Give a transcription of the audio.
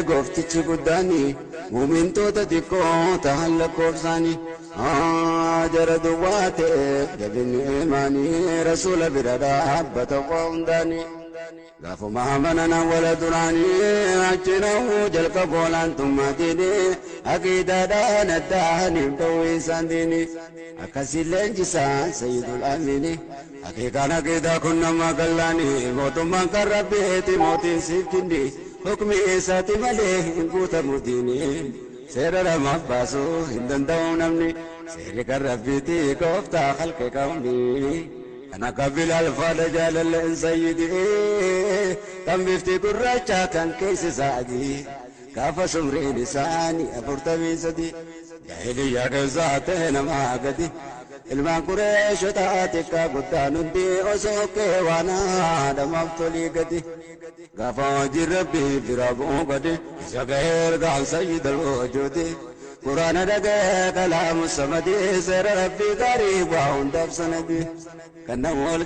Gooftichi guddaani muumintoota xiqqoo tahan lakkoofsaani jara duwwaa ta'e jabinni imaanii rasuula bira dhaabbata hundaani. Gaafuma amanan awwala duraanii achi nahuu jalqabu olaantummaa diinii aqiidaadhaan addaaniif ta'uu isaan diinii akkasiin leenjisaan sayyidul amiini. Haqiiqaan aqiidaa kun nama gallaanii mootummaan kan rabbiiti mootiin siif jindi hukmi isaati malee hin guutamu diinii seera namaaf baasuu hin danda'u namni seerri kan rabbiiti gooftaa halqe qawmii. Kan akka Bilaal faadha jaalalleen sayyidii kan bifti gurraacha kan keessi isaadii gaafa sumriin isaanii 43 jaahiliyyaa keessaa ta'e namaa gadi ilmaan Qureeshotaa xiqqaa guddaan hundi osoo kee waan haadhamaaf tolii gadi gaafa hojii rabbii bira bu'uu gadi isa gahee ergaan sayyidal wujuudi quraana dhagee kalaamu samadii seera rabbii gaarii waa hundaaf sanadii kan nama wal